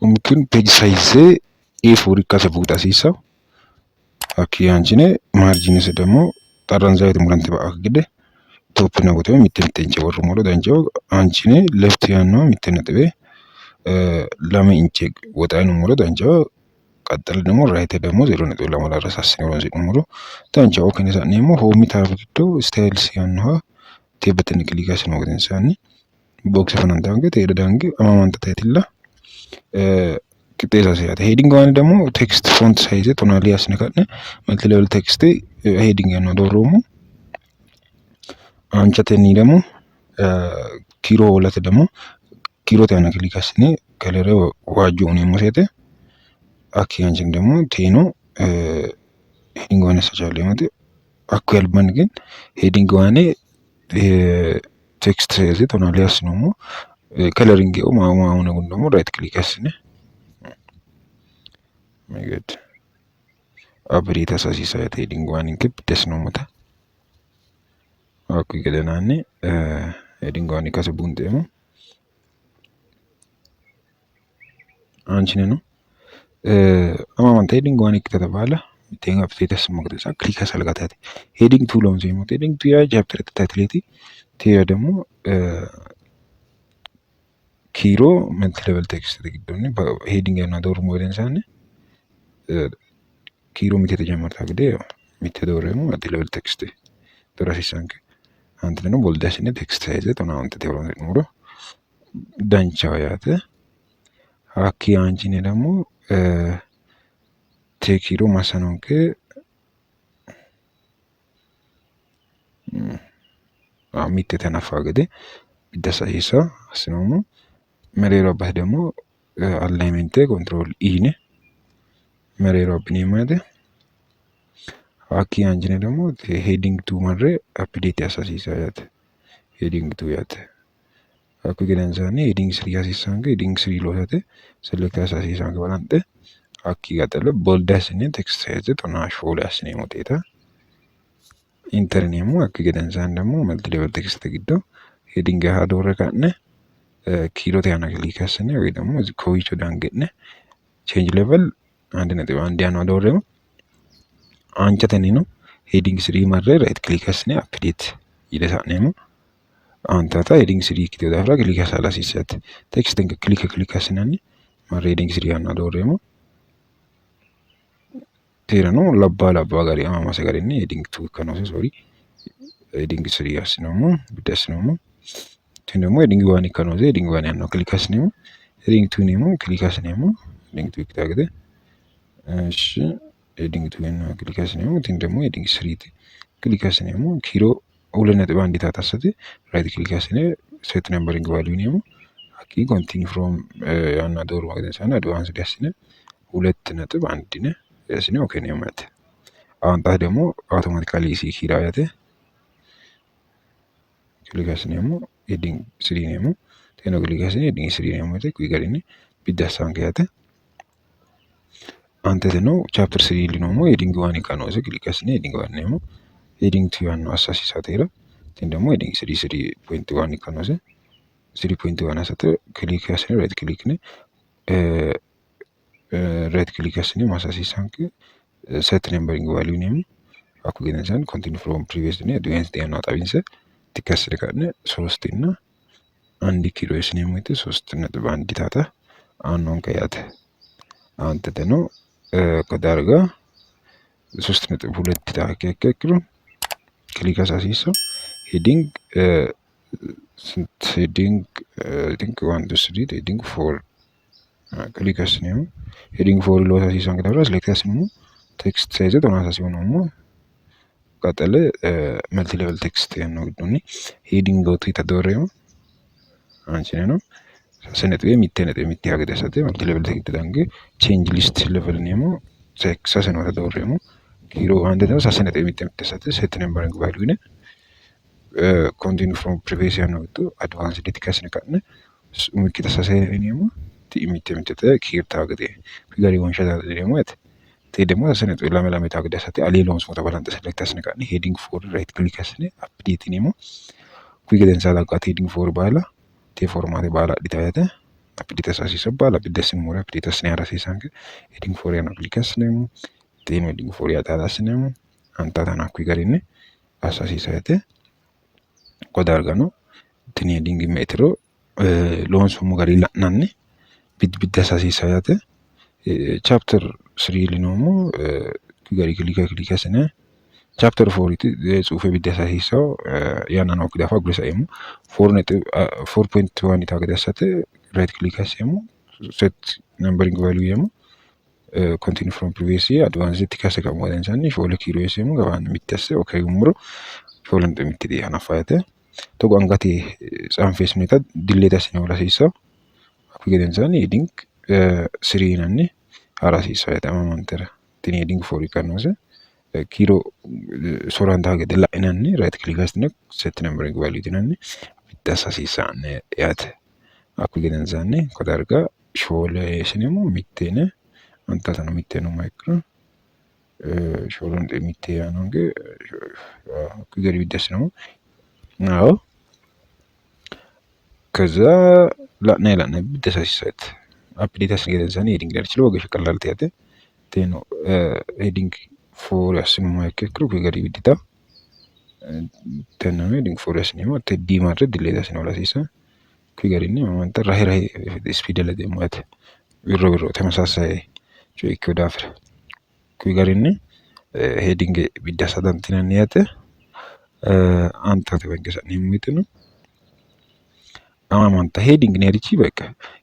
Umikkinni page size A4 ikkase buuxa hasiissawo. Hakkii aanchine marginese ደግሞ xarranzaaweti murante ba'akki gede topina bottom mitte mitte inche worrummoro danchaho. Aanchine left yaannoha 1.2 inche woxa yinummoro danchaho. Qaxxale ደግሞ right ደግሞ 0.2 rasassine horonsi'nummoro danchaho. Okay sa'neemmo home tab giddo styles yaannoha teebbatenni click assino gedensaanni box fanantanke teeda dange amamanta title qixxeessa yaate. Heading one ደግሞ text font size tonali assine ka'ne multi level text heading yaannoha doorroommo. Aanchatenni ደግሞ kiiro hoolate ደግሞ kiirote aana click assine color waajjo uneemmo seete. Hakki aanchine ደግሞ teeno heading one assa caalleemmote. Hakkuyi albaanni ግን heading one text size tonali assinoommo. Coloring mauna ደግሞ right click assine my God update hasiisa yaate heading one inke biddi assinoommoта. Hakkuyi gedenaanni heading one ikkase buunxeemmo. Aanchineno amamanta heading one ikkitata baala mitteenni update assummo gedensaanni click assa yaate. Heading two loonseemmo. Heading two yaa chapter titleeti. Teera ደግሞ kiiro multi level text giddonni heading yaannoha doorrummo gedensaanni kiiro mittete jammartawo gede mitte doorreemmo multi level text doora hasiissanke. Aanteteno bold assine text size 15 horonsi'nummoro danchaho yaate. Hakkii aanchine ደግሞ tee kiiro massanonke mittete hanaffawo gede biddi assa hasiissawo assinoommo. Mereero abbate ደግሞ alignment control E yine mereero abbineemmo yaate. Hakkii aanchine ደግሞ heading two marre update assa hasiissawo yaate. Heading two yaate. Hakkuyi gedensaanni heading three hasiissanke heading three loosate select assa hasiissanke balanxe hakkii qaxxale bold assine text size 14 assineemmo teeta enter yineemmo. Hakkuyi gedensaanni ደግሞ multi level text giddo heading doorre ka'ne kiirote aana click assine woyi ደግሞ kowiicho dange'ne change level 1.1 yaannoha doorreemmo. Aanchatennino heading three marre right click assine update yine sa'neemmo. Aantata heading three ikkitino daafira click assa hasiissate. Text click click assinanni marre heading three yaannoha doorreemmo. Teerano labbaa labbaa gari amamase garinni heading two ikkannose sorry heading three assinoommo biddi assinoommo. Tini ደግሞ heading one ikkannose heading one yaannoha click assineemmo. Heading two yineemmo click assineemmo heading two ikkitawo gede. እሺ heading two yaannoha click assineemmo. Tini ደግሞ heading three click assineemmo. Kiiro 2.1 taata assate right click assine set numbering value yineemmo. Hakkii continue from yaannoha doorrummo gedensaanni advanced assine 2.1 yine assine okay yineemmo yaate. Aantate ደግሞ automatically isi kiirawo yaate. Click assineemmo heading three yineemmo. Teno click assine heading three yineemmo yaate. Kuyi garinni biddi assanke yaate. Aanteteno chapter three iillinoommo heading one ikkannose click assine heading one yineemmo. Heading two yaannoha assa hasiissawo teera. Tini ደግሞ heading three 3.1 ikkannose 3.1 assate click assine right click yine right click assine massa hasiissanke set numbering value yineemmo. Hakkuyi gedensaanni continue from previous yine advanced yaannoha xawinse tick assine ka'ne ሶስት እና አንድ ኪሎ yineemmo woyte 3.1 taata aannonke yaate. Aanteteno ko darga 3.2 taha ikkiha ikkiro click assa hasiissawo. Heading ስንት heading I think one two three heading four click assineemmo. Heading four loosa hasiissanke daafira select assineemmo. Text size 13 honoommo. Qaxxale multi level text yaanno giddonni heading two doorreemmo. Aanchineno 6.1.1 gede assate multi level text dange change list level yineemmo. Sase noota doorreemmo. Kiiro aanteteno 6.1.1 assate set numbering value yine continue from previous yaanno giddo advanced tick assine ka'ne umikkita sase yineemmo. Ti'i mitte mittete kiirtawo gede gari wonsha dandiineemmo yaate. Tee ደግሞ 6.2.2 tawo gede assate alee loonsoommota balanxe select assine ka'ne heading four right click assine update yineemmo. Kuyi gedensaanni daggaate heading four baala tee formaate baala adhitawo yaate. Update assa hasiissanno baala biddi assinummoro update assine hara hasiissanke. Heading four yaanno click assineemmo. Teeno heading four yaa xaada assineemmo. Antatano hakkuyi garinni assa hasiissanno yaate. Ko dargano tini heading me'etero loonsummo gari la'nanni biddi biddi assa hasiissanno yaate. Chapter three linoommo gari click click assine chapter four tsuufe biddi assa hasiissanno yanna nookki daafo agure saeemmo. 4.1 yitawo gede assate right click asseemmo. Set numbering value yeemmo. Continue from previous year advance tick asse kaummo gedensaanni 4 kiiro eesseemmo gabaanni mitte asse okay yummoro 4.1 hanaffa yaate. Togo angate tsaanfeessinoyita delete assine hoola hasiissanno. Hakkuyi gedensaanni heading three yinanni hara hasiissanno yaate amamantera. Tini heading four ikkannose kiiro sorantawo gede la'inanni right click assine set numbering value yitinanni biddi assa hasiissanno yaate. Hakkuyi gedensaanni ko darga 4 eessineemmo mitte yine antatano mitte yinummoha ikkiro 4.1 yaannonke hakkuyi gari biddi assineemmo. አዎ ከዛ la'nanni la'nanni biddi assa hasiissanno. Update assini gedensaanni heading darchi lowo geeshsha qallalate yaate. Teeno heading four assinummoha ikkiro kuyi gari biddita. Tenneno heading four assineemmo hatte D marre delete assine hoola hasiissanno. Kuyi garinni amamanta rahe rahe speed ledeemmo yaate. Wirro wirro ተመሳሳይ coye ikkino daafira. Kuyi garinni heading biddi assa dandiinanni yaate. Aantate banke sa'neemmo woyteno amamanta heading yinayirichi በቃ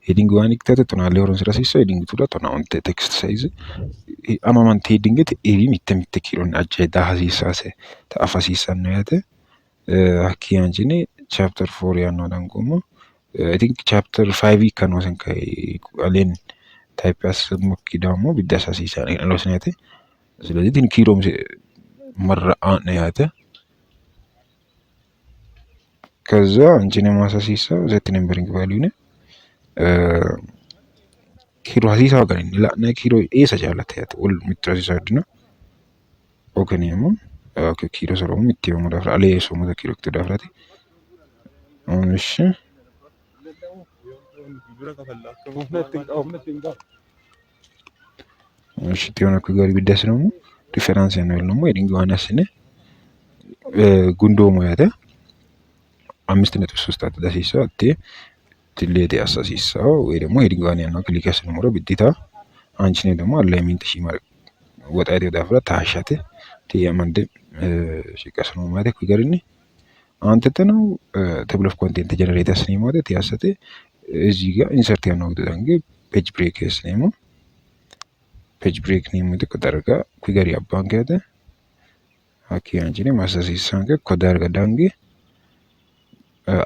heading one ikkite tonaa lee horonsira hasiissanno heading two 15 text size amamanta headingete eeli mitte mitte kiironni ajjayi daa hasiissase afa hasiissanno yaate. Hakkii aanchine chapter four yaannoha dangoommo. I think chapter five ikkannosenka aleen type assummokki daammo biddi assa hasiissanno loosine yaate. ስለዚህ tini kiiro marra'aa'ne yaate. ከዛ አንቺን ማሳሲሳ set numbering value ne kiiro hasiisawo garinni la'nanni kiiro eessa caalate yaate wolu mittu hasiisawo dino. Okay neemmo okay kiiro soroommo mitte yoommo daafira alee eessoommo kiiro ikkitino daafiraati. እሺ እሺ ቲዮን hakkuyi gari biddi assineemmo reference yaanno ደግሞ heading one assine gundoomo yaate. 5.3 አት hasiissanno hatte delete assa hasiissanno ወይ ደግሞ heading one yaanno click assinummoro biddita aanchine ደግሞ alignment shiima woxa yitino daafira taashshate ti'i amande shiqqi assineemmo yaate hakkuyi garinni aanteteno table of content generate assineemmo yaate ti'i assate እዚህ ጋር insert yaanno giddo dange page break eessineemmo. Page break neemmo woyte ko darga kuyi gari abbanke yaate. Hakkii aanchine massa hasiissanke ko darga dange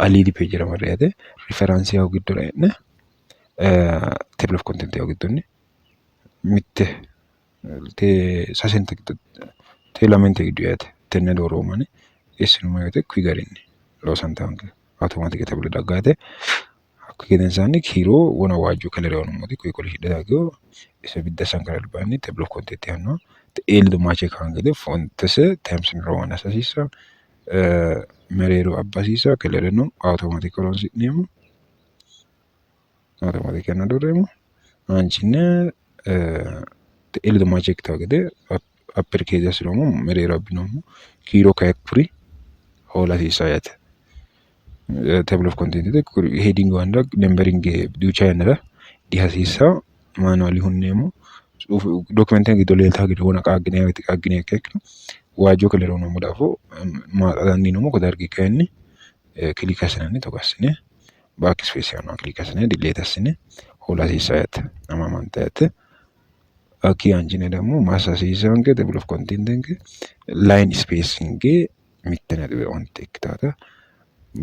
aliidi page ra marre yaate reference yawo giddora e'ne table of content yawo giddonni mitte te sasente giddo te lamente giddo yaate tenne dooroomani eessinummo woyte kuyi garinni loosantanke automatic table dagga yaate. Hakkuyi gedensaanni kiiro wona waajju color yoonummoti kuyi kolishidhe daggino ise biddi assankera albaanni table of content yaannoha eelido match kaan gede fontese Times New Roman assa hasiissanno mereero abba hasiissanno coloreno automatic horonsi'neemmo automatic yanna doorreemmo aanchine eelido match ikkitawo gede upper case assinoommo mereero abbinoommo kiiro kayi kuri hoola hasiissanno yaate. Table of content heading one numbering duucha yannara dihasiissanno manually hunneemmo document giddo leeltawo gede wona qaagginanni woyte qaagginannikkiha ikkiro waajjo color hunoommo daafo maaxa dandiineemmo ko dargi kayinni click assinanni togo assine backspace yaannoha click assine delete assine hoola hasiissanno yaate amamanta yaate. Hakkii aanchine ደግሞ massa hasiissanke table of content line spacing 8.9 ikkitawota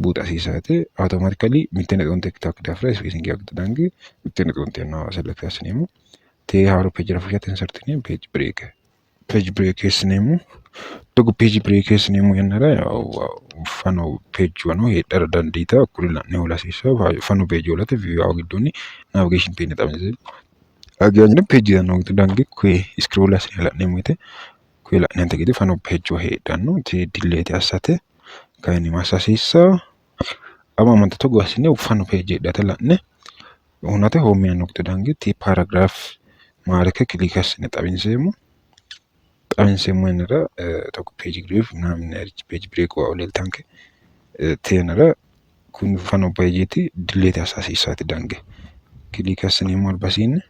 buuxa hasiissanno yaate. Automatically 8.9 ikkitawokki daafira spacing yawo giddo dange 8.9 yaannoha select assineemmo. Tee haaro page ra fushshate insert page break page break eessineemmo. Togo page break eessineemmo yannara fano pejuwano heedhara dandiitanno hakkuri la'ne hoola hasiissanno. Fano page hoolate view yawo giddonni navigation pane xawinse hagiyaanchine page yaanno giddo dange koye scroll assine la'neemmo woyte koye la'nante gede fano pejuwa heedhanno tee delete assate kayinni massa hasiissanno amamanta togo assine fano page heedhata la'ne Hunate home yaanno giddo dange ti paragraph maareke click assine xawinseemmo. Xawinseemmo yannara togo page break ምናምን page break leeltanke te yannara kuni fano pageeti delete assa hasiissaati dange click assineemmo albasiinni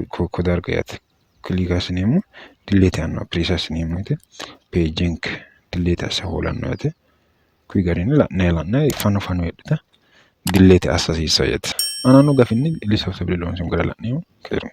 ko darga yaate click assineemmo delete yaanno press assineemmo woyte pagenke delete asse hoolanno yaate. Kuyi garinni la'nayi la'nayi fano fano heedhuta delete assa hasiissayo yaate. Aananno gafinni list of table loonseemmo gara la'neemmo. Keeru.